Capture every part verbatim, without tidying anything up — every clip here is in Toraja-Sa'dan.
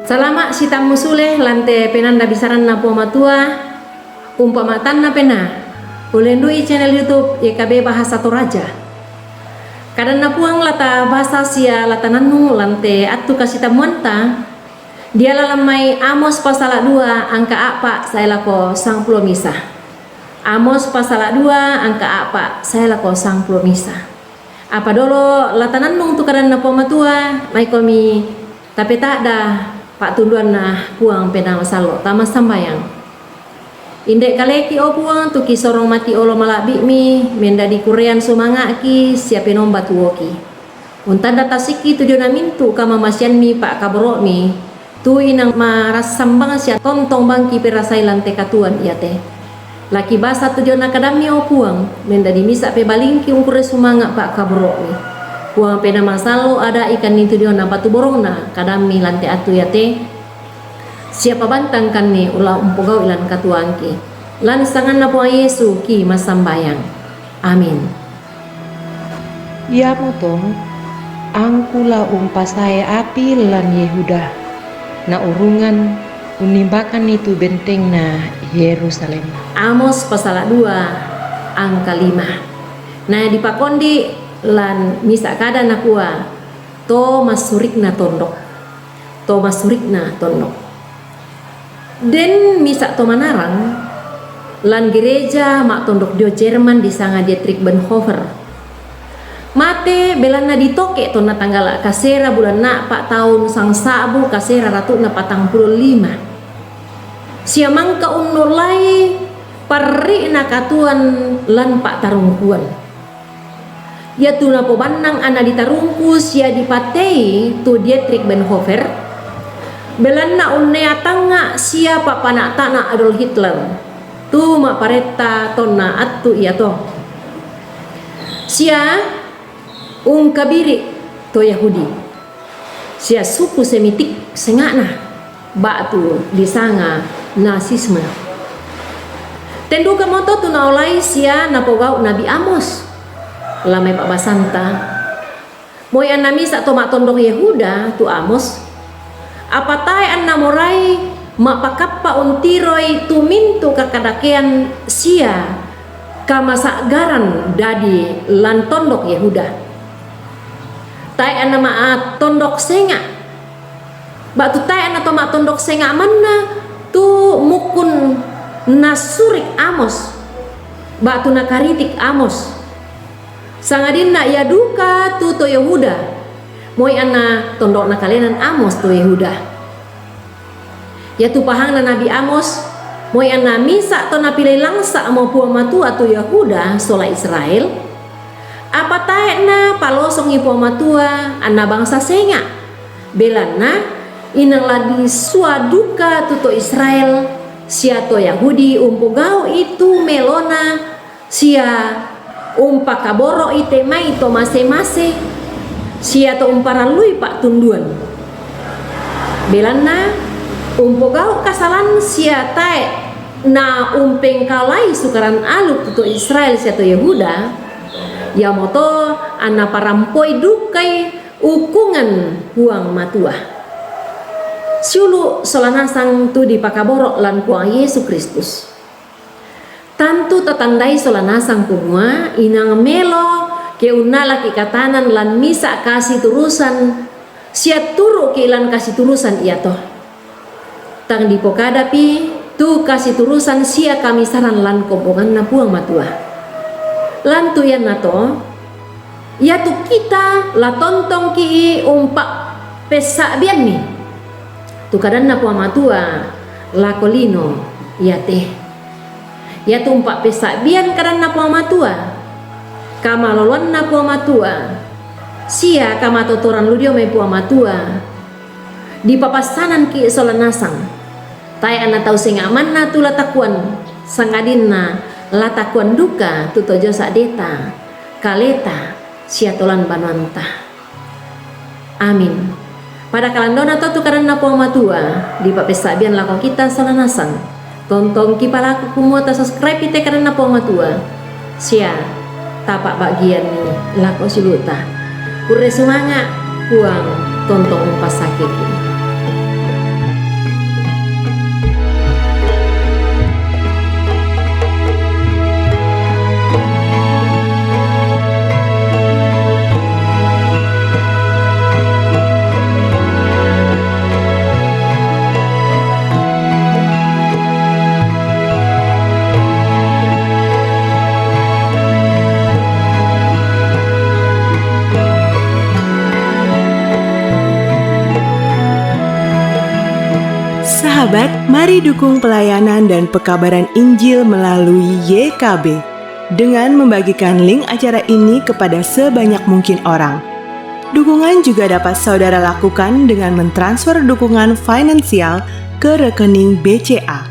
Salama' sitammu sule lan te penanda bisaranna Puang Matua, umpamatanna penaa. Ulendu'i channel YouTube Y K B Bahasa Toraja. Kadanna Puang lata basa sia lata nannung lan te attu kasitammuanta, diala lan mai Amos pasala dua angka a'pa' sae lako sangpulo misa. Amos pasala dua angka a'pa' sae lako sangpulo misa. Apa dolo lata nannung tu kadanna Puang Matua, maikomi tapeta'da pa'tunduanna Puang Penaa Masallo', tama sambayang. Inde kaleki, o Puang, tu kisorong mati olo mala'bi'mi, mendadi kurean sumanga'ki sia penomba tuoki. Untanda tasikki tu diona mintu' kamamasiammi pa'kaboro'mi, tu inang marassang bang sia tontong bangki perasai lan te katuoan iate. Laki basa tu diona kadammi, o Puang, mendadi misa' pebalingki ungkurre sumanga' pa'kaboro'mi. Puang Penaa Masallo', ada'ikanni tu diona batu borongna kadammi lan te attu iate, sia pabantangkanni ulla umpogau'i lan katuoangki. Lan sanganna Puang Yesu ki massambayang. Amin. Iamoto angku la umpasae api lan Yehuda, na urungan unnimbakanni tu bentengna Yerusalem. Amos pasala dua angka lima. Na dipakondi' lan misa' kada nakua, to massurikna tondok. To massurikna tondok. Den misa' to manarang lan gereja ma'tondok dio Jerman disanga Dietrich Bonhoeffer. Mate belanna ditoke' tonna tanggala' kasera bulan a'pa' taun sangsa'bu kasera ratu'na patangpulo lima. Sia mangka unnollai parri'na katuoan lan pa'tarungkuan. Iatu napobannang anna ditarungku sia dipatei tu Dietrich Bonhoeffer, belanna unnea tangnga' sia pa'pana'ta'na Adolf Hitler, tu ma'parenta tonna attu iato. Sia ungkabiri' to Yahudi. Sia suku Semitik senga'na, ba'tu disanga Nazisme. Ten dukamoto tu naolai sia napogau' Nabi Amos. Lan mai pa'basanta. Moi anna misa' to ma'tondok Yehuda tu Amos, apa tae' anna morai ma'pakappa' untiroi tu mintu' kakadakean sia kamasa'garan dadi lan tondok Yehuda. Tae' anna ma'tondok senga', ba'tu tae' anna to ma'tondok senga' manna tu mukkun nassurik Amos, ba'tu nakaritik Amos. Sangadinna ia duka tu to Yehuda, moi anna tondo'na kalenan Amos to Yehuda. Iatu pahangna Nabi Amos, moi anna misa' to napilei langsa'mo Puang Matua tu Yehuda sola Israel, apa tae' napalosongi Puang Matua anna bangsa senga', belanna inang la disua duka tu to Israel sia to Yahudi umpogau'i tu melona sia umpakaboro'i te mai to mase-mase, sia to umparallui pa'tunduan. Belanna umpogau' kasalan sia tae' na umpengkaolai Sukaran Aluk tu to Israel sia to Yehuda, iamoto anna parampoi dukai ukungan Puang Matua. Siulu' sola nasang tu dipakaboro' lan Puang Yesu Kristus. Tantu tatandai sola nasang kumua inang melo ke unnalaki katanan lan misa' kasiturusan sia turu'ki lan kasiturusan iato. Tang dipokadapi tu kasiturusan sia kamisaran lan kombonganna Puang Matua. Lan tu iannato, iatu kita la tontongki' umpa'pessa'bianni tu kadanna Puang Matua lako lino iate. Iatu umpa'pessa'bian kadanna Puang Matua, kamaloloanna Puang Matua, sia kamatotoran lu dio mai Puang Matua, dipapassanangki' sola nasang. Tae' anna tau senga' manna tu la takuan, sangadinna la takuan duka tu to Josa Deta, kaleta, sia to lan banuanta. Amin. Pada kalandona to tu kadanna Puang Matua, dipapessa'bian lako kita sola nasang. Tontongki' palaku kumua tasubscribe te kadanna Puang Matua, sia tapa'bagianni lako siulu'ta. Kurre sumanga', Puang tontong umpassakeki'. Mari dukung pelayanan dan pekabaran Injil melalui Y K B dengan membagikan link acara ini kepada sebanyak mungkin orang. Dukungan juga dapat saudara lakukan dengan mentransfer dukungan finansial ke rekening B C A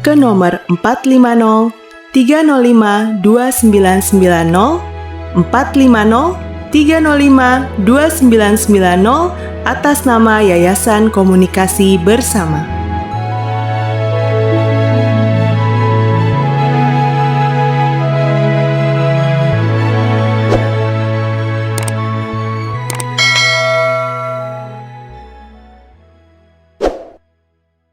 ke nomor empat lima nol tiga nol lima dua sembilan sembilan nol, empat lima nol tiga nol lima dua sembilan sembilan nol, atas nama Yayasan Komunikasi Bersama.